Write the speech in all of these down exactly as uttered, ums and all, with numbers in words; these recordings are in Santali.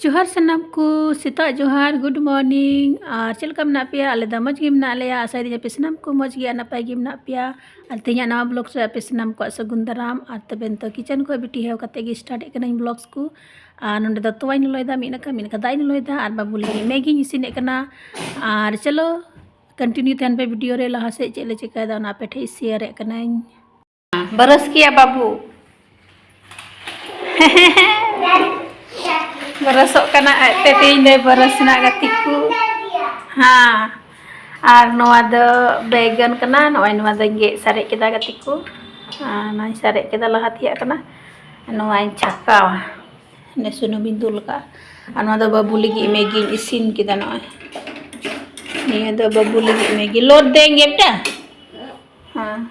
ᱡᱚᱦᱟᱨ ᱥᱟᱱᱟᱢ ᱠᱚ, ᱥᱮᱛᱟᱜ ᱡᱚᱦᱟᱨ, good morning᱾ ᱟᱨ ᱪᱮᱫ ᱞᱮᱠᱟ ᱢᱮᱱᱟᱜ ᱯᱮᱭᱟ? ᱟᱞᱮ ᱫᱚ ᱢᱚᱡᱽ ᱜᱮ ᱢᱮᱱᱟᱜ ᱞᱮᱭᱟ᱾ ᱟᱥᱟᱭ ᱫᱤᱧ ᱟᱯᱮ ᱥᱟᱱᱟᱢ ᱠᱚ ᱢᱚᱡᱽ ᱜᱮ ᱟᱨ ᱱᱟᱯᱟᱭ ᱜᱮ ᱢᱮᱱᱟᱜ ᱯᱮᱭᱟ᱾ ᱟᱨ ᱛᱮᱦᱮᱧᱟᱜ ᱱᱟᱣᱟ vlog ᱨᱮ ᱟᱯᱮ ᱥᱟᱱᱟᱢ ᱠᱚᱣᱟᱜ ᱥᱟᱹᱜᱩᱱ ᱫᱟᱨᱟᱢ᱾ ᱟᱨ ᱛᱚᱵᱮ ᱱᱤᱛᱚᱜ kitchen ᱠᱷᱚᱱ ᱵᱤᱴᱤ ᱦᱮᱣ ᱠᱟᱛᱮ ᱜᱮ start ᱮᱫ ᱠᱟᱹᱱᱟᱹᱧ vlogs ᱠᱚ᱾ ᱟᱨ ᱱᱚᱸᱰᱮ ᱫᱚ ᱛᱚᱣᱟᱧ ᱞᱚᱞᱚᱭᱮᱫᱟ ᱢᱤᱫ ᱱᱟᱠᱷᱟ, ᱢᱤᱫ ᱱᱟᱠᱷᱟ ᱫᱟᱜ ᱤᱧ ᱞᱚᱞᱚᱭᱮᱫᱟ, ᱟᱨ ᱵᱟᱹᱵᱩ ᱞᱟᱹᱜᱤᱫ ᱢᱮᱜᱤᱧ ᱤᱥᱤᱱᱮᱫ ᱠᱟᱱᱟ᱾ ᱟᱨ ᱪᱚᱞᱚ continue ᱛᱟᱦᱮᱱ ᱯᱮ video ᱨᱮ, ᱞᱟᱦᱟ ᱥᱮᱫ ᱪᱮᱫ ᱞᱮ ᱪᱤᱠᱟᱹᱭᱮᱫᱟ ᱚᱱᱟ ᱟᱯᱮ ᱴᱷᱮᱱ share ᱮᱫ ᱠᱟᱹᱱᱟᱹᱧ᱾ ᱵᱟᱨᱟᱥ ᱠᱮᱭᱟ ᱵᱟᱹᱵᱩ᱾ ᱵᱟᱨᱟᱥᱚᱜ ᱠᱟᱱᱟ ᱟᱡᱛᱮ, ᱛᱮᱦᱮᱧ ᱫᱚᱭ ᱵᱟᱨᱟᱥ ᱮᱱᱟ ᱜᱟᱛᱮ ᱠᱚ᱾ ᱦᱮᱸ, ᱟᱨ ᱱᱚᱣᱟ ᱫᱚ ᱵᱮᱜᱟᱱ ᱠᱟᱱᱟ᱾ ᱱᱚᱜᱼᱚᱭ ᱱᱚᱣᱟ ᱫᱚᱧ ᱜᱮᱫ ᱥᱟᱨᱮᱡ ᱠᱮᱫᱟ ᱜᱟᱛᱮ ᱠᱚ᱾ ᱟᱨ ᱱᱚᱣᱟᱧ ᱥᱟᱨᱮᱡ ᱠᱮᱫᱟ, ᱞᱟᱦᱟ ᱛᱮᱭᱟᱜ ᱠᱟᱱᱟ᱾ ᱱᱚᱣᱟᱧ ᱪᱷᱟᱠᱟᱣᱟ, ᱱᱮ ᱥᱩᱱᱩᱢᱤᱧ ᱫᱩᱞ ᱠᱟᱜᱼᱟ᱾ ᱟᱨ ᱱᱚᱣᱟ ᱫᱚ ᱵᱟᱹᱵᱩ ᱞᱟᱹᱜᱤᱫ ᱢᱮᱜᱤᱧ ᱤᱥᱤᱱ ᱠᱮᱫᱟ᱾ ᱱᱚᱜᱼᱚᱭ ᱱᱤᱭᱟᱹ ᱫᱚ ᱵᱟᱹᱵᱩ ᱞᱟᱹᱜᱤᱫ ᱢᱮᱜᱤ᱾ ᱞᱳᱰ ᱫᱮᱝᱜᱮ ᱵᱮᱴᱟ᱾ ᱦᱮᱸ,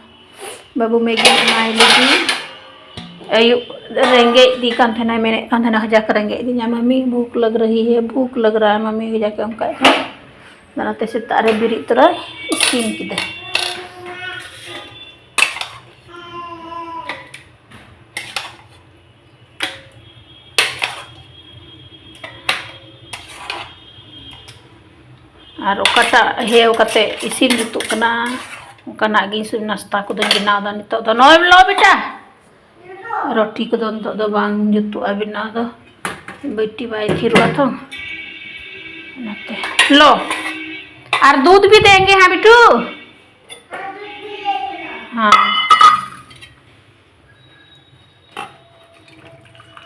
ᱵᱟᱹᱵᱩ ᱢᱮᱜᱤ ᱮᱢᱟᱭ ᱞᱟᱹᱜᱤᱫ᱾ ᱟᱹᱭᱩᱵ ᱨᱮᱸᱜᱮᱡ ᱤᱫᱤ ᱠᱟᱱ ᱛᱟᱦᱮᱱᱟᱭ, ᱢᱮᱱᱮᱫ ᱠᱟᱱ ᱛᱟᱦᱮᱱᱟ, "ᱦᱟᱡᱟᱠ ᱨᱮᱸᱜᱮᱡ ᱤᱫᱤᱧᱟ ᱢᱟᱢᱤ, ᱵᱷᱩᱠ ᱞᱟᱜ ᱨᱟᱦᱤ ᱦᱮ, ᱵᱷᱩᱠ ᱞᱟᱜ ᱨᱟᱦᱟ ᱦᱮ ᱢᱟᱢᱤ", ᱦᱟᱡᱟᱠ ᱮ ᱚᱱᱠᱟᱭᱮᱫ ᱛᱟᱦᱮᱱᱟ᱾ ᱚᱱᱟᱛᱮ ᱥᱮᱛᱟᱜ ᱨᱮ ᱵᱮᱨᱮᱫ ᱛᱚᱨᱟᱭ ᱤᱥᱤᱱ ᱠᱮᱫᱟ᱾ ᱟᱨ ᱚᱠᱟᱴᱟᱜ ᱦᱮᱣ ᱠᱟᱛᱮ ᱤᱥᱤᱱ ᱡᱩᱛᱩᱜ ᱠᱟᱱᱟ, ᱚᱱᱠᱟᱱᱟᱜ ᱜᱮ ᱤᱥᱤᱱ, ᱱᱟᱥᱛᱟ ᱠᱚᱫᱚᱧ ᱵᱮᱱᱟᱣ ᱮᱫᱟ ᱱᱤᱛᱚᱜ ᱫᱚ᱾ ᱱᱚᱜᱼᱚᱭ ᱞᱚ ᱵᱮᱴᱟ, ᱨᱩᱴᱤ ᱠᱚᱫᱚ ᱱᱤᱛᱚᱜ ᱫᱚ ᱵᱟᱝ ᱡᱩᱛᱩᱜᱼᱟ ᱵᱮᱱᱟᱣ ᱫᱚ, ᱵᱤᱴᱤ ᱵᱟᱭ ᱛᱷᱤᱨᱚᱜᱼᱟ ᱛᱚ, ᱚᱱᱟᱛᱮ᱾ ᱞᱚ, ᱟᱨ ᱫᱩᱫᱷ ᱵᱷᱤ ᱫᱮᱝᱜᱮ ᱦᱟᱸ ᱵᱤᱴᱩ᱾ ᱦᱮᱸ᱾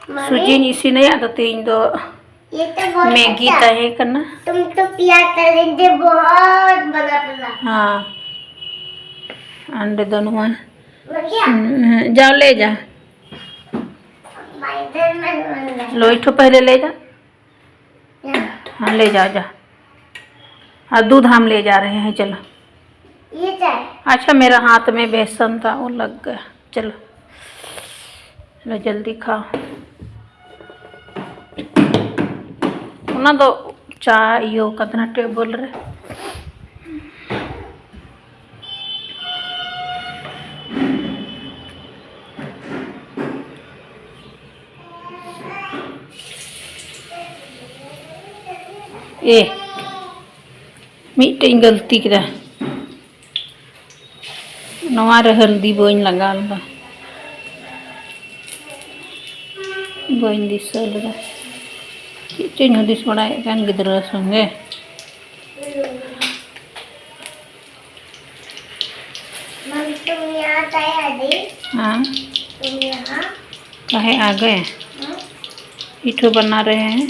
ᱢᱟᱢᱤ? ᱥᱩᱡᱤᱧ ᱤᱥᱤᱱᱟᱭᱟ, ᱟᱫᱚ ᱛᱮᱦᱮᱧ ᱫᱚ ये तो बहुत ᱢᱮᱜᱤ अच्छा। ᱛᱟᱦᱮᱸ ᱠᱟᱱᱟ᱾ तुम तो पिया करेंगे, बहुत बड़ा बड़ा। हाँ। अंडे दोनों है। बढ़िया। हम्म, जाओ ले जा। मैं इधर में लूंगा। लो, एक ठो पहले ले जा। हाँ, ले जा, जा। हाँ, दूध हम ले जा रहे हैं, चलो। ये क्या है? अच्छा, मेरा हाथ में बेसन था, वो लग गया। चलो, लो, जल्दी खाओ। ᱚᱱᱟ ᱫᱚ ᱪᱟ ᱤᱭᱟᱹ ᱠᱟᱛᱮ ᱱᱟ ᱴᱮᱵᱚᱞ ᱨᱮ᱾ ᱮ, ᱢᱤᱫᱴᱮᱡ ᱤᱧ ᱜᱟᱹᱞᱛᱤ ᱠᱮᱫᱟ᱾ ᱱᱚᱣᱟ ᱨᱮ ᱦᱚᱞᱫᱤ ᱵᱟᱹᱧ ᱞᱟᱜᱟᱣ ᱞᱮᱫᱟ᱾ ᱵᱟᱹᱧ ᱫᱤᱥᱟᱹ ᱞᱮᱫᱟ᱾ ᱪᱮᱫ ᱪᱚᱧ ᱦᱩᱫᱤᱥ ᱵᱟᱲᱟᱭᱮᱫ ᱠᱟᱱ ᱜᱤᱫᱽᱨᱟᱹ ᱥᱚᱸᱜᱮ᱾ मम्मी, तुम यहाँ आया दी? हाँ। तुम यहाँ? काहे आ गए? हाँ। इठो बना रहे हैं।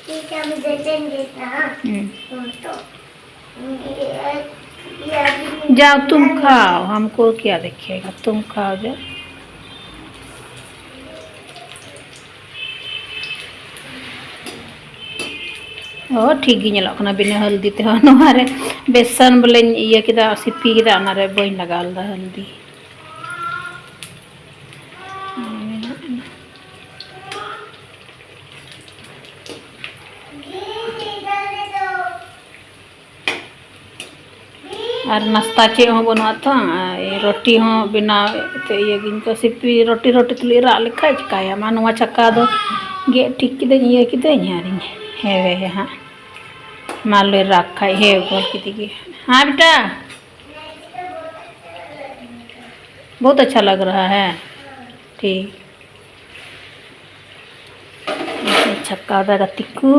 ठीक है, हम दे देंगे ना। हम्म। तुम तो। ये, ये अभी जाओ, तुम खाओ, हमको क्या देखेगा, तुम खाओ, जाओ। ᱚ, ᱴᱷᱤᱠ ᱜᱮ ᱧᱮᱞᱚᱜ ᱠᱟᱱᱟ ᱵᱤᱱᱟᱹ ᱦᱚᱞᱫᱤ ᱛᱮᱦᱚᱸ᱾ ᱱᱚᱣᱟ ᱨᱮ ᱵᱮᱥᱚᱱ ᱵᱚᱞᱮᱧ ᱤᱭᱟᱹ ᱠᱮᱫᱟ, ᱥᱤᱯᱤ ᱠᱮᱫᱟ, ᱚᱱᱟ ᱨᱮ ᱵᱟᱹᱧ ᱞᱟᱜᱟᱣ ᱞᱮᱫᱟ ᱦᱚᱞᱫᱤ᱾ ᱟᱨ ᱱᱟᱥᱛᱟ ᱪᱮᱫ ᱦᱚᱸ ᱵᱟᱹᱱᱩᱜᱼᱟ ᱛᱚ, ᱟᱨ ᱨᱩᱴᱤ ᱦᱚᱸ ᱵᱮᱱᱟᱣ ᱛᱮ ᱤᱭᱟᱹ ᱜᱤᱧ ᱠᱚ ᱥᱤᱯᱤ, ᱨᱩᱴᱤ ᱨᱩᱴᱤ ᱛᱩᱞᱩᱡ ᱨᱟᱜ ᱞᱮᱠᱷᱟᱡ ᱪᱤᱠᱟᱹᱭᱟᱢ? ᱟᱨ ᱱᱚᱣᱟ ᱪᱟᱠᱟ ᱫᱚ ᱜᱮᱫ ᱴᱷᱤᱠ ᱠᱤᱫᱟᱹᱧ, ᱤᱭᱟᱹ ᱠᱤᱫᱟᱹᱧ ᱟᱨᱤᱧ ᱦᱮᱣᱮᱭᱟ ᱦᱟᱸᱜ᱾ ᱢᱟ ᱞᱟᱹᱭ ᱨᱟᱜᱽ ᱠᱷᱟᱡ ᱦᱮᱣ ᱜᱚᱫ ᱠᱮᱫᱮ ᱜᱮ᱾ ᱦᱮᱸ ᱵᱮᱴᱟ, बहुत अच्छा लग रहा है। ठीक। ᱪᱷᱟᱠᱟᱣ ᱫᱟ ᱜᱟᱛᱮ ᱠᱚ᱾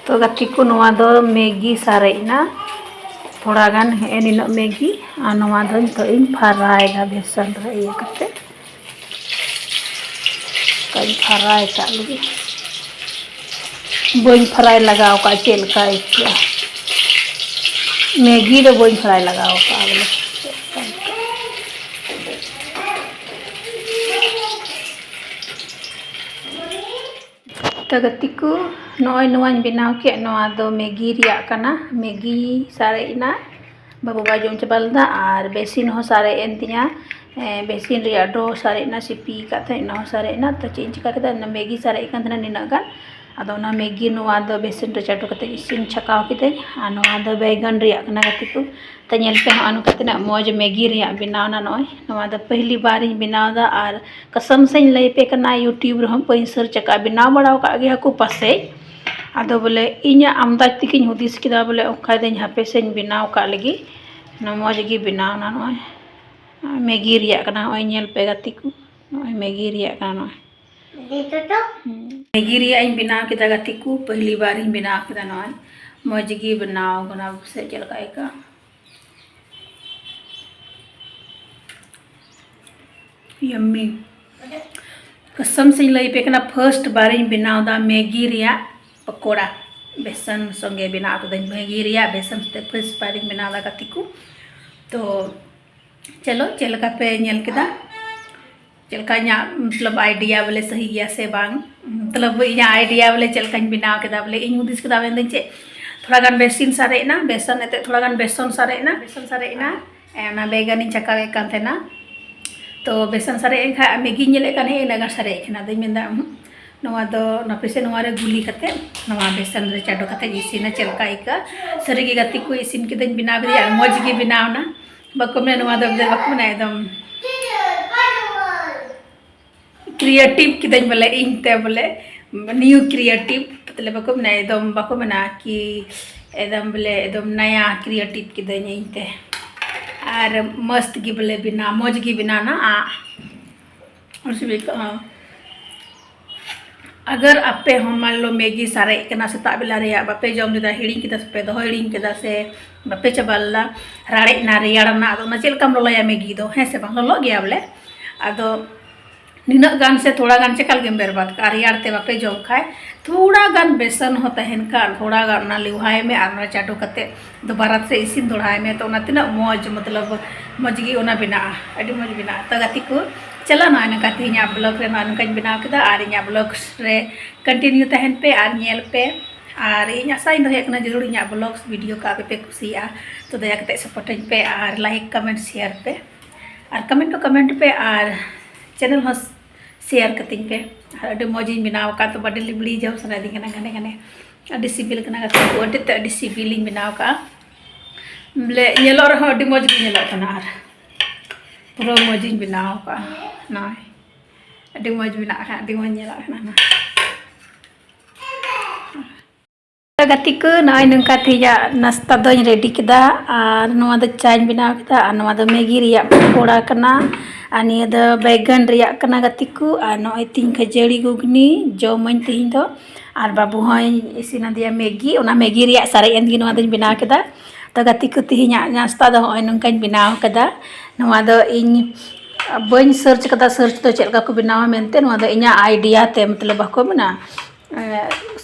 ᱛᱚ ᱜᱟᱛᱮ ᱠᱚ, ᱱᱚᱣᱟ ᱫᱚ ᱢᱮᱜᱤ ᱥᱟᱨᱮᱡ ᱮᱱᱟ, ᱛᱷᱚᱲᱟ ᱜᱟᱱ ᱦᱮᱸᱜᱼᱮ ᱱᱤᱱᱟᱹᱜ ᱢᱮᱜᱤ, ᱟᱨ ᱱᱚᱣᱟ ᱫᱚ ᱱᱤᱛᱚᱜ ᱤᱧ ᱯᱷᱟᱨᱟᱭ ᱫᱟ ᱵᱮᱥᱚᱱ ᱨᱮ ᱤᱭᱟᱹ ᱠᱟᱛᱮ᱾ ᱚᱱᱠᱟᱧ ᱯᱷᱟᱨᱟᱭ ᱠᱟᱜ ᱞᱮᱜᱮ᱾ ᱵᱟᱹᱧ ᱯᱷᱟᱨᱟᱭ ᱞᱟᱜᱟᱣ ᱠᱟᱜᱼᱟ, ᱪᱮᱫ ᱞᱮᱠᱟ ᱟᱹᱭᱠᱟᱹᱜᱼᱟ᱾ ᱢᱮᱜᱤ ᱫᱚ ᱵᱟᱹᱧ ᱯᱷᱟᱨᱟᱭ ᱞᱟᱜᱟᱣ ᱠᱟᱜᱼᱟ ᱵᱚᱞᱮ᱾ ᱛᱚ ᱜᱟᱛᱮ ᱠᱚ, ᱱᱚᱜᱼᱚᱭ ᱱᱚᱣᱟᱧ ᱵᱮᱱᱟᱣ ᱠᱮᱫ, ᱱᱚᱣᱟ ᱫᱚ ᱢᱮᱜᱤ ᱨᱮᱭᱟᱜ ᱠᱟᱱᱟ᱾ ᱢᱮᱜᱤ ᱥᱟᱨᱮᱡ ᱮᱱᱟ, ᱵᱟᱹᱵᱩ ᱵᱟᱭ ᱡᱚᱢ ᱪᱟᱵᱟ ᱞᱮᱫᱟ, ᱟᱨ ᱵᱮᱥᱤᱱ ᱦᱚᱸ ᱥᱟᱨᱮᱡ ᱮᱱ ᱛᱤᱧᱟ᱾ ᱮᱸ, ᱵᱮᱥᱤᱱ ᱨᱮᱭᱟᱜ ᱰᱳ ᱥᱟᱨᱮᱡ ᱮᱱᱟ, ᱥᱤᱯᱤ ᱟᱠᱟᱫ ᱛᱟᱦᱮᱸᱫ, ᱚᱱᱟ ᱦᱚᱸ ᱥᱟᱨᱮᱡ ᱮᱱᱟ᱾ ᱛᱚ ᱪᱮᱫ ᱤᱧ ᱪᱤᱠᱟ ᱠᱮᱫᱟ, ᱚᱱᱟ ᱢᱮᱜᱤ ᱥᱟᱨᱮᱡ ᱠᱟᱱ ᱛᱟᱦᱮᱱᱟ ᱱᱤᱱᱟᱹᱜ ᱜᱟᱱ, ᱟᱫᱚ ᱚᱱᱟ ᱢᱮᱜᱤ ᱱᱚᱣᱟ ᱫᱚ ᱵᱮᱥᱚᱱ ᱨᱮ ᱪᱟᱰᱚ ᱠᱟᱛᱮ ᱤᱥᱤᱱ ᱪᱷᱟᱠᱟᱣ ᱠᱤᱫᱟᱹᱧ᱾ ᱟᱨ ᱱᱚᱣᱟ ᱫᱚ ᱵᱮᱜᱚᱱ ᱨᱮᱭᱟᱜ ᱠᱟᱱᱟ ᱜᱟᱛᱮ ᱠᱚ᱾ ᱛᱚ ᱧᱮᱞ ᱯᱮ, ᱦᱚᱸᱜᱼᱚ ᱱᱚᱝᱠᱟ ᱛᱤᱱᱟᱹᱜ ᱢᱚᱡᱽ ᱢᱮᱜᱤ ᱨᱮᱭᱟᱜ ᱵᱮᱱᱟᱣ ᱮᱱᱟ ᱱᱚᱜᱼᱚᱭ᱾ ᱱᱚᱣᱟ ᱫᱚ ᱯᱟᱹᱦᱞᱤ ᱵᱟᱨᱤᱧ ᱵᱮᱱᱟᱣ ᱮᱫᱟ᱾ ᱟᱨ ᱠᱟᱥᱚᱢ ᱥᱮᱧ ᱞᱟᱹᱭ ᱯᱮ ᱠᱟᱱᱟ, YouTube ᱨᱮᱦᱚᱸ ᱵᱟᱹᱧ ᱥᱟᱹᱨᱪ ᱟᱠᱟᱫᱼᱟ, ᱵᱮᱱᱟᱣ ᱵᱟᱲᱟᱣ ᱟᱠᱟᱫ ᱜᱮᱭᱟ ᱠᱚ ᱯᱟᱥᱮᱡ᱾ ᱟᱫᱚ ᱵᱚᱞᱮ ᱤᱧᱟᱹᱜ ᱟᱢᱫᱟᱡᱽ ᱛᱮᱜᱮᱧ ᱦᱩᱫᱤᱥ ᱠᱮᱫᱟ ᱵᱚᱞᱮ ᱚᱱᱠᱟ ᱫᱚᱧ ᱦᱟᱯᱮ ᱥᱮᱧ ᱵᱮᱱᱟᱣ ᱠᱟᱜ ᱞᱮᱜᱮ᱾ ᱱᱚᱣᱟ ᱢᱚᱡᱽ ᱜᱮ ᱵᱮᱱᱟᱣ ᱮᱱᱟ ᱱᱚᱜᱼᱚᱭ᱾ ᱢᱮᱜᱤ ᱨᱮᱭᱟᱜ ᱠᱟᱱᱟ ᱱᱚᱜᱼᱚᱭ, ᱧᱮᱞ ᱯᱮ ᱜᱟᱛᱮ ᱠᱚ, ᱱᱚᱜᱼᱚᱭ ᱢᱮᱜᱤ ᱨᱮᱭᱟᱜ ᱠᱟᱱᱟ ᱱᱚᱜᱼᱚᱭ᱾ ᱢᱮᱜᱤ ᱨᱮᱭᱟᱜ ᱤᱧ ᱵᱮᱱᱟᱣ ᱠᱮᱫᱟ ᱜᱟᱛᱮ ᱠᱚ, ᱯᱟᱹᱦᱞᱤ ᱵᱟᱨ ᱤᱧ ᱵᱮᱱᱟᱣ ᱠᱮᱫᱟ ᱱᱚᱜᱼᱚᱭ᱾ ᱢᱚᱡᱽ ᱜᱮ ᱵᱮᱱᱟᱣ ᱠᱟᱱᱟ, ᱯᱟᱥᱮᱡ ᱪᱮᱫ ᱞᱮᱠᱟ ᱟᱹᱭᱠᱟᱹᱜᱼᱟ? Yummy᱾ ᱠᱟᱥᱚᱢ ᱥᱮᱧ ᱞᱟᱹᱭ ᱯᱮ ᱠᱟᱱᱟ, ᱯᱷᱟᱥᱴ ᱵᱟᱨᱤᱧ ᱵᱮᱱᱟᱣ ᱮᱫᱟ ᱢᱮᱜᱤ ᱨᱮᱭᱟᱜ ᱯᱟᱠᱚᱲᱟ᱾ ᱵᱮᱥᱚᱱ ᱥᱚᱸᱜᱮ ᱵᱮᱱᱟᱣ ᱠᱟᱹᱫᱟᱹᱧ, ᱢᱮᱜᱤ ᱨᱮᱭᱟᱜ ᱵᱮᱥᱚᱱ ᱥᱟᱛᱮ ᱯᱷᱟᱥᱴ ᱵᱟᱨᱤᱧ ᱵᱮᱱᱟᱣ ᱮᱫᱟ ᱜᱟᱛᱮ ᱠᱚ᱾ ᱛᱚ ᱪᱚᱞᱚ, ᱪᱮᱫ ᱞᱮᱠᱟ ᱯᱮ ᱧᱮᱞ ᱠᱮᱫᱟ, ᱪᱮᱫ ᱞᱮᱠᱟ ᱤᱧᱟᱹᱜ ᱢᱚᱛᱞᱚᱵ ᱟᱭᱰᱤᱭᱟ ᱵᱚᱞᱮ ᱥᱟᱹᱦᱤ ᱜᱮᱭᱟ ᱥᱮ ᱵᱟᱝ, ᱢᱚᱛᱞᱚᱵ ᱤᱧᱟᱹᱜ ᱟᱭᱰᱤᱭᱟ ᱵᱚᱞᱮ ᱪᱮᱫ ᱞᱮᱠᱟᱧ ᱵᱮᱱᱟᱣ ᱠᱮᱫᱟ᱾ ᱵᱚᱞᱮ ᱤᱧ ᱦᱩᱫᱤᱥ ᱠᱮᱫᱟ, ᱢᱮᱱᱫᱟᱹᱧ ᱪᱮᱫ, ᱛᱷᱚᱲᱟ ᱜᱟᱱ ᱵᱮᱥᱤᱱ ᱥᱟᱨᱮᱡ ᱮᱱᱟ, ᱵᱮᱥᱚᱱ ᱮᱱᱛᱮᱫ ᱛᱷᱚᱲᱟ ᱜᱟᱱ ᱵᱮᱥᱚᱱ ᱥᱟᱨᱮᱡ ᱮᱱᱟ, ᱵᱮᱥᱚᱱ ᱥᱟᱨᱮᱡ ᱮᱱᱟ᱾ ᱮ, ᱚᱱᱟ ᱵᱮᱜᱟᱱᱤᱧ ᱪᱷᱟᱠᱟᱣᱮᱫ ᱠᱟᱱ ᱛᱟᱦᱮᱱᱟ᱾ ᱛᱚ ᱵᱮᱥᱚᱱ ᱥᱟᱨᱮᱡ ᱮᱱ ᱠᱷᱟᱱ ᱢᱮᱜᱤᱧ ᱧᱮᱞᱮᱫ ᱠᱟᱱ ᱦᱮᱸ ᱤᱱᱟᱹᱜ ᱜᱟᱱ ᱥᱟᱨᱮᱡ ᱠᱟᱱᱟ᱾ ᱟᱫᱚᱧ ᱢᱮᱱᱫᱟ, ᱩᱸᱦᱩᱸ, ᱱᱚᱣᱟ ᱫᱚ ᱱᱟᱯᱮ ᱥᱮ ᱱᱚᱣᱟ ᱨᱮ ᱜᱩᱞᱤ ᱠᱟᱛᱮ, ᱱᱚᱣᱟ ᱵᱮᱥᱚᱱ ᱨᱮ ᱪᱟᱰᱚ ᱠᱟᱛᱮ ᱤᱥᱤᱱᱟ, ᱪᱮᱫ ᱞᱮᱠᱟ ᱟᱹᱭᱠᱟᱹᱜᱼᱟ᱾ ᱥᱟᱹᱨᱤᱜᱮ ᱜᱟᱛᱮ ᱠᱚ, ᱤᱥᱤᱱ ᱠᱤᱫᱟᱹᱧ, ᱵᱮᱱᱟᱣ ᱠᱤᱫᱟᱹᱧ ᱟᱨ ᱢᱚᱡᱽ ᱜᱮ ᱵᱮᱱᱟᱣ ᱮᱱᱟ᱾ ᱵᱟᱠᱚ ᱢᱮᱱᱟ ᱱᱚᱣᱟ ᱫᱚ, ᱵᱟᱠᱚ ᱢᱮᱱᱟ ᱮᱠᱫᱚᱢ ᱠᱨᱤᱭᱮᱴᱤᱵᱷ ᱠᱤᱫᱟᱹᱧ ᱵᱚᱞᱮ ᱤᱧ ᱛᱮ ᱵᱚᱞᱮ, ᱱᱤᱭᱩ ᱠᱨᱤᱭᱮᱴᱤᱵᱷ ᱢᱚᱛᱞᱚᱵ ᱵᱟᱠᱚ ᱢᱮᱱᱟ ᱮᱠᱫᱚᱢ, ᱵᱟᱠᱚ ᱢᱮᱱᱟ ᱠᱤ ᱮᱠᱫᱚᱢ ᱵᱚᱞᱮ ᱮᱠᱫᱚᱢ ᱱᱟᱭᱟ ᱠᱨᱤᱭᱮᱴᱤᱵᱷ ᱠᱤᱫᱟᱹᱧ ᱤᱧ ᱛᱮ᱾ ᱟᱨ ᱢᱚᱥᱛ ᱜᱮ ᱵᱚᱞᱮ ᱵᱮᱱᱟᱣ, ᱢᱚᱡᱽ ᱜᱮ ᱵᱮᱱᱟᱣ ᱮᱱᱟ᱾ ᱟ, ᱟᱹᱰᱤ ᱥᱤᱵᱤᱞ ᱟᱹᱭᱠᱟᱹᱜᱼᱟ᱾ ᱟᱜᱟᱨ ᱟᱯᱮ ᱦᱚᱸ ᱢᱟᱱ ᱞᱚ ᱢᱮᱜᱤ ᱥᱟᱨᱮᱡ ᱠᱟᱱᱟ ᱥᱮᱛᱟᱜ ᱵᱮᱞᱟ ᱨᱮᱭᱟᱜ, ᱵᱟᱯᱮ ᱡᱚᱢ ᱞᱮᱫᱟ, ᱦᱤᱲᱤᱧ ᱠᱮᱫᱟ ᱥᱮ ᱯᱮ ᱫᱚᱦᱚ ᱦᱤᱲᱤᱧ ᱠᱮᱫᱟ ᱥᱮ ᱵᱟᱯᱮ ᱪᱟᱵᱟ ᱞᱮᱫᱟ, ᱨᱟᱲᱮᱡ ᱮᱱᱟ, ᱨᱮᱭᱟᱲ ᱮᱱᱟ, ᱟᱫᱚ ᱚᱱᱟ ᱪᱮᱫ ᱞᱮᱠᱟᱢ ᱞᱚᱞᱚᱭᱟ ᱢᱮᱜᱤ ᱫᱚ, ᱦᱮᱸ ᱥᱮ ᱵᱟᱝ? ᱞᱚᱞᱚᱜ ᱜᱮᱭᱟ ᱵᱚᱞᱮ᱾ ᱟᱫᱚ ᱱᱤᱱᱟᱹᱜ ᱜᱟᱱ ᱥᱮ ᱛᱷᱚᱲᱟ ᱜᱟᱱ ᱪᱮᱠᱟ ᱞᱟᱹᱜᱤᱫ ᱮᱢ ᱵᱮᱨᱵᱟᱫ ᱠᱟᱜᱼᱟ? ᱨᱮᱭᱟᱲ ᱛᱮ ᱵᱟᱯᱮ ᱡᱚᱢ ᱠᱷᱟᱡ ᱛᱷᱚᱲᱟ ᱜᱟᱱ ᱵᱮᱥᱚᱱ ᱦᱚᱸ ᱛᱟᱦᱮᱱ ᱠᱷᱟᱱ ᱛᱷᱚᱲᱟ ᱜᱟᱱ ᱚᱱᱟ ᱞᱮᱣᱦᱟᱭ ᱢᱮ ᱟᱨ ᱚᱱᱟ ᱪᱟᱰᱚ ᱠᱟᱛᱮ ᱫᱚᱵᱟᱨᱟ ᱥᱮ ᱤᱥᱤᱱ ᱫᱚᱲᱦᱟᱭ ᱢᱮ᱾ ᱛᱚ ᱚᱱᱟ ᱛᱤᱱᱟᱹᱜ ᱢᱚᱡᱽ, ᱢᱚᱛᱞᱚᱵ ᱢᱚᱡᱽ ᱜᱮ ᱚᱱᱟ ᱵᱮᱱᱟᱜᱼᱟ, ᱟᱹᱰᱤ ᱢᱚᱡᱽ ᱵᱮᱱᱟᱜᱼᱟ᱾ ᱛᱚ ᱜᱟᱛᱮ ᱠᱚ, ᱪᱟᱞᱟᱜ ᱱᱚᱜᱼᱚᱭ ᱱᱚᱝᱠᱟ ᱛᱮᱦᱮᱧᱟᱜ ᱵᱞᱚᱜ ᱨᱮ ᱱᱚᱜᱼᱚᱭ ᱱᱚᱝᱠᱟᱧ ᱵᱮᱱᱟᱣ ᱠᱮᱫᱟ ᱟᱨ ᱤᱧᱟᱹᱜ ᱵᱞᱚᱜ ᱨᱮ ᱠᱚᱱᱴᱤᱱᱤᱭᱩ ᱛᱟᱦᱮᱱ ᱯᱮ ᱟᱨ ᱧᱮᱞ ᱯᱮ᱾ ᱟᱨ ᱤᱧ ᱟᱥᱟᱧ ᱫᱚᱦᱚᱭᱮᱫ ᱠᱟᱱᱟ ᱡᱟᱹᱨᱩᱲ ᱤᱧᱟᱹᱜ ᱵᱞᱚᱜ ᱵᱷᱤᱰᱤᱭᱳ ᱠᱚ ᱟᱯᱮ ᱯᱮ ᱠᱩᱥᱤᱭᱟᱜᱼᱟ᱾ ᱛᱚ ᱫᱟᱭᱟ ᱠᱟᱛᱮ ᱥᱟᱯᱳᱨᱴᱟᱹᱧ ᱯᱮ ᱟᱨ ᱞᱟᱭᱤᱠ, ᱠᱚᱢᱮᱱᱴ, ᱥᱮᱭᱟᱨ ᱯᱮ ᱟᱨ ᱠᱚᱢᱮᱱᱴ ᱯᱮ, ᱠᱚᱢᱮᱱᱴ ᱯᱮ ᱟᱨ ᱪᱮᱱᱮᱞ ᱦᱚᱸ ᱥᱮᱭᱟᱨ ᱠᱟᱹᱛᱤᱧ ᱯᱮ᱾ ᱟᱨ ᱟᱹᱰᱤ ᱢᱚᱡᱽ ᱤᱧ ᱵᱮᱱᱟᱣ ᱟᱠᱟᱫ, ᱛᱚ ᱵᱟᱰᱮ ᱞᱤᱵᱽᱲᱤ ᱡᱚᱢ ᱥᱟᱱᱟᱭᱮᱫᱤᱧ ᱠᱟᱱᱟ ᱜᱷᱟᱱᱮ ᱜᱷᱟᱱᱮ᱾ ᱟᱹᱰᱤ ᱥᱤᱵᱤᱞ ᱠᱟᱱᱟ ᱜᱟᱛᱮ ᱠᱚ, ᱟᱹᱰᱤ ᱛᱮᱫ ᱟᱹᱰᱤ ᱥᱤᱵᱤᱞᱤᱧ ᱵᱮᱱᱟᱣ ᱟᱠᱟᱫᱼᱟ᱾ ᱵᱚᱞᱮ ᱧᱮᱞᱚᱜ ᱨᱮᱦᱚᱸ ᱟᱹᱰᱤ ᱢᱚᱡᱽ ᱜᱮ ᱧᱮᱞᱚᱜ ᱠᱟᱱᱟ ᱟᱨ ᱯᱩᱨᱟᱹ ᱢᱚᱡᱽ ᱤᱧ ᱵᱮᱱᱟᱣ ᱟᱠᱟᱫᱼᱟ᱾ ᱱᱚᱜᱼᱚᱭ ᱟᱹᱰᱤ ᱢᱚᱡᱽ ᱵᱮᱱᱟᱜ ᱠᱟᱱᱟ, ᱟᱹᱰᱤ ᱢᱚᱡᱽ ᱧᱮᱞᱚᱜ ᱠᱟᱱᱟ ᱱᱚᱣᱟ᱾ ᱜᱟᱛᱮ ᱠᱚ, ᱱᱚᱜᱼᱚᱭ ᱱᱚᱝᱠᱟ ᱛᱮᱦᱮᱧᱟᱜ ᱱᱟᱥᱛᱟ ᱫᱚᱧ ᱨᱮᱰᱤ ᱠᱮᱫᱟ᱾ ᱟᱨ ᱱᱚᱣᱟ ᱫᱚ ᱪᱟᱧ ᱵᱮᱱᱟᱣ ᱠᱮᱫᱟ᱾ ᱟᱨ ᱱᱚᱣᱟ ᱫᱚ ᱢᱮᱜᱤ ᱨᱮᱭᱟᱜ ᱯᱚᱠᱚᱲᱟ ᱠᱟᱱᱟ᱾ ᱟᱨ ᱱᱤᱭᱟᱹ ᱫᱚ ᱵᱮᱜᱟᱱ ᱨᱮᱭᱟᱜ ᱠᱟᱱᱟ ᱜᱟᱛᱮ ᱠᱚ᱾ ᱟᱨ ᱱᱚᱜᱼᱚᱭ ᱛᱤᱦᱤᱧ ᱠᱷᱟᱹᱡᱟᱹᱲᱤ ᱜᱷᱩᱜᱽᱱᱤ ᱡᱚᱢᱟᱹᱧ ᱛᱤᱦᱤᱧ ᱫᱚ᱾ ᱟᱨ ᱵᱟᱹᱵᱩ ᱦᱚᱸᱭ ᱤᱥᱤᱱ ᱟᱫᱮᱭᱟ ᱢᱮᱜᱤ, ᱚᱱᱟ ᱢᱮᱜᱤ ᱨᱮᱭᱟᱜ ᱥᱟᱨᱮᱡ ᱮᱱ ᱜᱮ ᱱᱚᱣᱟ ᱫᱚᱧ ᱵᱮᱱᱟᱣ ᱠᱮᱫᱟ᱾ ᱛᱚ ᱜᱟᱛᱮ ᱠᱚ, ᱛᱤᱦᱤᱧᱟᱜ ᱱᱟᱥᱛᱟ ᱫᱚ ᱱᱚᱜᱼᱚᱭ ᱱᱚᱝᱠᱟᱧ ᱵᱮᱱᱟᱣ ᱠᱟᱫᱟ᱾ ᱱᱚᱣᱟ ᱫᱚ ᱤᱧ ᱵᱟᱹᱧ ᱥᱟᱨᱪ ᱠᱟᱫᱟ, ᱥᱟᱨᱪ ᱫᱚ ᱪᱮᱫ ᱞᱮᱠᱟ ᱠᱚ ᱵᱮᱱᱟᱣᱟ ᱢᱮᱱᱛᱮ᱾ ᱱᱚᱣᱟ ᱫᱚ ᱤᱧᱟᱹᱜ ᱟᱭᱰᱤᱭᱟ ᱛᱮ, ᱢᱚᱛᱞᱚᱵ ᱵᱟᱠᱚ ᱢᱮᱱᱟ, ᱮ,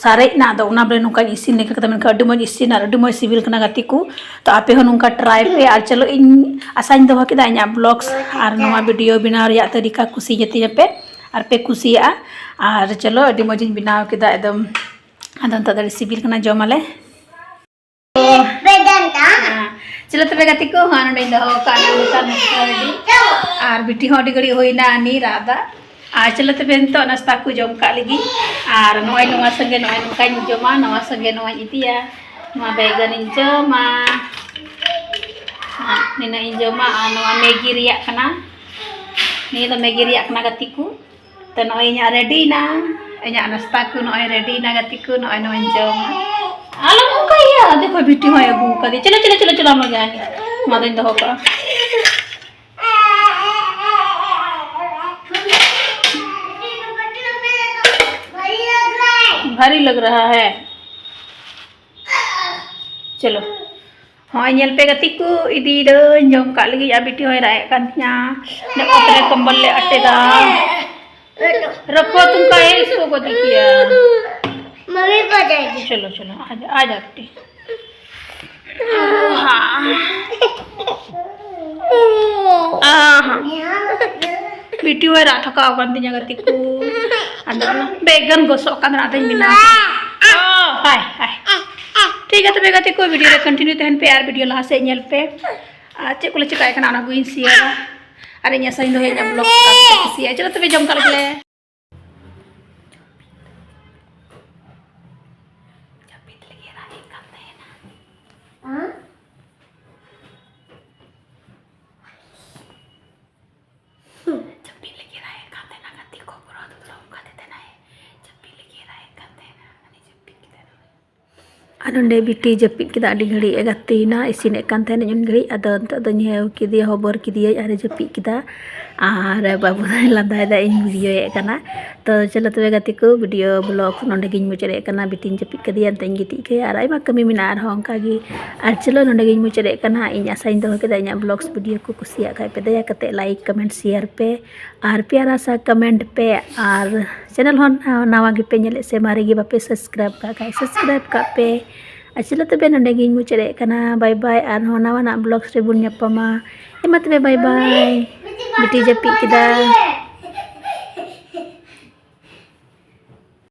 ᱥᱟᱨᱮᱡ ᱨᱮᱱᱟᱜ ᱫᱚ ᱚᱱᱟ ᱵᱚᱞᱮ ᱱᱚᱝᱠᱟᱧ ᱤᱥᱤᱱ ᱞᱮᱠᱟ ᱠᱟᱫᱟ, ᱢᱮᱱᱠᱷᱟᱱ ᱟᱹᱰᱤ ᱢᱚᱡᱽ ᱤᱥᱤᱱ ᱟᱨ ᱟᱹᱰᱤ ᱢᱚᱡᱽ ᱥᱤᱵᱤᱞ ᱠᱟᱱᱟ ᱜᱟᱛᱮ ᱠᱚ᱾ ᱛᱚ ᱟᱯᱮ ᱦᱚᱸ ᱱᱚᱝᱠᱟ ᱴᱨᱟᱭ ᱯᱮ᱾ ᱟᱨ ᱪᱚᱞᱚ, ᱤᱧ ᱟᱥᱟᱧ ᱫᱚᱦᱚ ᱠᱮᱫᱟ ᱤᱧᱟᱹᱜ ᱵᱞᱚᱜᱥ ᱟᱨ ᱱᱚᱣᱟ ᱵᱷᱤᱰᱤᱭᱳ ᱵᱮᱱᱟᱣ ᱨᱮᱭᱟᱜ ᱛᱟᱹᱨᱤᱠᱟ ᱠᱩᱥᱤᱭᱟᱛᱤᱧᱟ ᱯᱮ ᱟᱨ ᱯᱮ ᱠᱩᱥᱤᱭᱟᱜᱼᱟ᱾ ᱟᱨ ᱪᱚᱞᱚ, ᱟᱹᱰᱤ ᱢᱚᱡᱽ ᱤᱧ ᱵᱮᱱᱟᱣ ᱠᱮᱫᱟ ᱮᱠᱫᱚᱢ᱾ ᱟᱫᱚ ᱱᱤᱛᱚᱜ ᱫᱚ ᱟᱹᱰᱤ ᱥᱤᱵᱤᱞ ᱠᱟᱱᱟ, ᱡᱚᱢ ᱟᱞᱮ᱾ ᱦᱮᱸ᱾ ᱪᱚᱞᱚ ᱛᱚᱵᱮ ᱜᱟᱛᱮ ᱠᱚ, ᱦᱚᱸ ᱱᱚᱰᱮᱧ ᱫᱚᱦᱚ ᱠᱟᱜᱼᱟ ᱱᱮᱛᱟᱨ ᱱᱟᱥᱛᱟ ᱨᱮᱰᱤ᱾ ᱟᱨ ᱵᱤᱴᱤ ᱦᱚᱸ ᱟᱹᱰᱤ ᱜᱷᱟᱹᱲᱤᱡ ᱦᱩᱭᱱᱟ ᱟᱹᱱᱤ ᱨᱟᱜ ᱫᱟ᱾ ᱟᱨ ᱪᱚᱞᱚ ᱛᱚᱵᱮ ᱱᱤᱛᱚᱜ ᱱᱟᱥᱛᱟ ᱠᱚ ᱡᱚᱢ ᱠᱟᱜ ᱞᱟᱹᱜᱤᱫ᱾ ᱟᱨ ᱱᱚᱜᱼᱚᱭ ᱱᱚᱣᱟ ᱥᱚᱸᱜᱮ ᱱᱚᱜᱼᱚᱭ ᱱᱚᱝᱠᱟᱧ ᱡᱚᱢᱟ, ᱱᱚᱣᱟ ᱥᱚᱸᱜᱮ ᱱᱚᱣᱟᱧ ᱤᱫᱤᱭᱟ᱾ ᱱᱚᱣᱟ ᱵᱮᱜᱟᱱᱤᱧ ᱡᱚᱢᱟ᱾ ᱟᱨ ᱱᱤᱱᱟᱹᱜ ᱤᱧ ᱡᱚᱢᱟ᱾ ᱟᱨ ᱱᱚᱣᱟ ᱢᱮᱜᱤ ᱨᱮᱭᱟᱜ ᱠᱟᱱᱟ᱾ ᱱᱤᱭᱟᱹ ᱫᱚ ᱢᱮᱜᱤ ᱨᱮᱭᱟᱜ ᱠᱟᱱᱟ ᱜᱟᱛᱮ ᱠᱚ᱾ ᱛᱚ ᱱᱚᱜᱼᱚᱭ ᱤᱧᱟᱹᱜ ᱨᱮᱰᱤᱭᱮᱱᱟ, ᱤᱧᱟᱹᱜ ᱱᱟᱥᱛᱟ ᱠᱚ ᱱᱚᱜᱼᱚᱭ ᱨᱮᱰᱤᱭᱮᱱᱟ ᱜᱟᱛᱮ ᱠᱚ, ᱱᱚᱜᱼᱚᱭ ᱱᱚᱣᱟᱧ ᱡᱚᱢᱟ᱾ ᱟᱞᱚᱢ ᱚᱱᱠᱟᱭᱟ, ᱫᱮᱠᱷᱚ ᱵᱤᱴᱤ ᱦᱚᱸᱭ ᱟᱹᱜᱩ ᱟᱠᱟᱫᱮ᱾ ᱪᱚᱞᱚ, ᱪᱚᱞᱚ, ᱪᱚᱞᱚ, ᱪᱚᱞᱚ, ᱟᱢ ᱞᱟᱹᱜᱤᱫ ᱟᱹᱱᱤᱡ᱾ ᱱᱚᱣᱟ ᱫᱚᱧ ᱫᱚᱦᱚ ᱠᱟᱜᱼᱟ᱾ भारी लग रहा है। चलो। ᱦᱚᱸᱜᱼᱚᱭ ᱧᱮᱞ ᱯᱮ ᱜᱟᱛᱮ ᱠᱚ, ᱤᱫᱤᱭᱮᱫᱟᱹᱧ ᱡᱚᱢ ᱠᱟᱜ ᱞᱟᱹᱜᱤᱫ᱾ ᱟᱨ ᱵᱤᱴᱤ ᱦᱚᱸᱭ ᱨᱟᱜ ᱮᱫ ᱠᱟᱱ ᱛᱤᱧᱟ᱾ ᱚᱛ ᱨᱮ ᱠᱚᱢᱵᱚᱞ ᱞᱮ ᱟᱴᱮᱫᱟ᱾ रखो, तुम काहे इसको गोदी किया? मम्मी को जाएगी। चलो, चलो, आ जा, आ जा बेटी। हाँ। हाँ, हाँ। ᱵᱤᱴᱤ ᱦᱚᱸᱭ ᱨᱟᱜ ᱛᱷᱟᱠᱟᱣ ᱟᱠᱟᱱ ᱛᱤᱧᱟ ᱜᱟᱛᱮ ᱠᱚ᱾ ᱟᱫᱚ ᱚᱱᱟ ᱵᱮᱜᱟᱱ ᱜᱚᱥᱚᱜ ᱠᱟᱱ ᱨᱟᱜ ᱫᱚᱧ ᱵᱮᱱᱟᱣ ᱠᱮᱫᱟ᱾ ᱚ, ᱦᱟᱭ, ᱦᱟᱭ᱾ ᱴᱷᱤᱠ ᱜᱮᱭᱟ ᱛᱚᱵᱮ ᱜᱟᱛᱮ ᱠᱚ, ᱵᱷᱤᱰᱤᱭᱳ ᱨᱮ ᱠᱚᱱᱴᱤᱱᱤᱭᱩ ᱛᱟᱦᱮᱱ ᱯᱮ ᱟᱨ ᱵᱷᱤᱰᱤᱭᱳ ᱞᱟᱦᱟ ᱥᱮᱫ ᱧᱮᱞ ᱯᱮ᱾ ᱟᱨ ᱪᱮᱫ ᱠᱚᱞᱮ ᱪᱮᱠᱟᱭ ᱠᱟᱱᱟ ᱚᱱᱟ ᱠᱚᱧ ᱥᱮᱭᱟᱨᱟ᱾ ᱟᱨ ᱤᱧ ᱟᱥᱟᱧ ᱫᱚᱦᱚᱭᱟ ᱤᱧᱟᱹᱜ vlog ᱠᱚ ᱯᱮ ᱠᱩᱥᱤᱭᱟᱜᱼᱟ᱾ ᱪᱚᱞᱚ ᱛᱚᱵᱮ ᱡᱚᱢ ᱠᱟᱜ ᱞᱮᱜᱮ ᱞᱮ᱾ ᱡᱟᱹᱯᱤᱫ ᱞᱟᱹᱜᱤᱫ ᱨᱟᱜ ᱮᱫ ᱠᱟᱱ ᱛᱟᱦᱮᱱᱟ᱾ ᱡᱟᱹᱯᱤᱫ ᱞᱟᱹᱜᱤᱫ ᱨᱟᱜ ᱮᱫ ᱠᱟᱱ ᱛᱟᱦᱮᱱᱟ, ᱜᱟᱛᱮ ᱠᱚ ᱯᱩᱨᱟᱹ ᱫᱩᱫᱲᱚᱢ ᱠᱟᱛᱮ ᱛᱟᱦᱮᱱᱟᱭ᱾ ᱡᱟᱹᱯᱤᱫ ᱞᱟᱹᱜᱤᱫ ᱨᱟᱜ ᱮᱫ ᱠᱟᱱ ᱛᱟᱦᱮᱱᱟ, ᱩᱱᱤ ᱡᱟᱹᱯᱤᱫ ᱠᱮᱫᱟ ᱱᱚᱜᱼᱚᱭ᱾ ᱟᱨ ᱱᱚᱸᱰᱮ ᱵᱤᱴᱤ ᱡᱟᱹᱯᱤᱫ ᱠᱮᱫᱟ, ᱟᱹᱰᱤ ᱜᱷᱟᱹᱲᱤᱡ ᱮ ᱜᱟᱛᱮᱭᱮᱱᱟ, ᱤᱥᱤᱱᱮᱫ ᱠᱟᱱ ᱛᱟᱦᱮᱱᱟᱹᱧ ᱩᱱ ᱜᱷᱟᱹᱲᱤᱡ, ᱟᱫᱚ ᱱᱤᱛᱚᱜ ᱫᱚᱧ ᱦᱮᱣ ᱠᱮᱫᱮᱭᱟ, ᱦᱚᱵᱚᱨ ᱠᱮᱫᱮᱭᱟᱹᱧ ᱟᱨᱮ ᱡᱟᱹᱯᱤᱫ ᱠᱮᱫᱟ᱾ ᱟᱨ ᱵᱟᱹᱵᱩ ᱫᱚᱭ ᱞᱟᱸᱫᱟᱭᱮᱫᱟ, ᱤᱧ ᱵᱷᱤᱰᱤᱭᱳᱭᱮᱫ ᱠᱟᱱᱟ᱾ ᱛᱚ ᱪᱚᱞᱚ ᱛᱚᱵᱮ ᱜᱟᱛᱮ ᱠᱚ, ᱵᱷᱤᱰᱤᱭᱳ ᱵᱞᱚᱜ ᱱᱚᱸᱰᱮ ᱜᱤᱧ ᱢᱩᱪᱟᱹᱫᱮᱫ ᱠᱟᱱᱟ᱾ ᱵᱤᱴᱤᱧ ᱡᱟᱹᱯᱤᱫ ᱠᱮᱫᱮᱭᱟ, ᱱᱤᱛᱚᱜ ᱤᱧ ᱜᱤᱛᱤᱡ ᱠᱟᱭᱟ, ᱟᱨ ᱟᱭᱢᱟ ᱠᱟᱹᱢᱤ ᱢᱮᱱᱟᱜᱼᱟ ᱟᱨᱦᱚᱸ ᱚᱱᱠᱟ ᱜᱮ᱾ ᱟᱨ ᱪᱚᱞᱚ ᱱᱚᱸᱰᱮ ᱜᱤᱧ ᱢᱩᱪᱟᱹᱫᱮᱫ ᱠᱟᱱᱟ᱾ ᱤᱧ ᱟᱥᱟᱧ ᱫᱚᱦᱚ ᱠᱮᱫᱟ ᱤᱧᱟᱹᱜ vlogs ᱵᱷᱤᱰᱤᱭᱳ ᱠᱚ ᱠᱩᱥᱤᱭᱟᱜ ᱠᱷᱟᱡ ᱯᱮ, ᱫᱟᱭᱟ ᱠᱟᱛᱮ like, comment, share ᱯᱮ ᱟᱨ ᱯᱮᱭᱟᱨᱟ ᱥᱟ comment ᱯᱮ᱾ ᱟᱨ channel ᱦᱚᱸ ᱱᱟᱣᱟ ᱜᱮᱯᱮ ᱧᱮᱞᱮᱫ ᱥᱮ ᱢᱟᱨᱮ ᱜᱮ ᱵᱟᱯᱮ subscribe ᱠᱟᱜ ᱠᱷᱟᱡ subscribe ᱠᱟᱜ ᱯᱮ᱾ ᱟᱨ ᱪᱚᱞᱚ ᱛᱚᱵᱮ ᱱᱚᱸᱰᱮ ᱜᱤᱧ ᱢᱩᱪᱟᱹᱫᱮᱫ ᱠᱟᱱᱟ᱾ Bye bye, ᱟᱨᱦᱚᱸ ᱱᱟᱣᱟᱱᱟᱜ vlogs ᱨᱮᱵᱚᱱ ᱧᱟᱯᱟᱢᱟ᱾ ᱦᱮᱸ ᱢᱟ ᱛᱚᱵᱮ bye bye᱾ ᱵᱤᱴᱤ ᱡᱟᱹᱯᱤᱫ ᱠᱮᱫᱟ᱾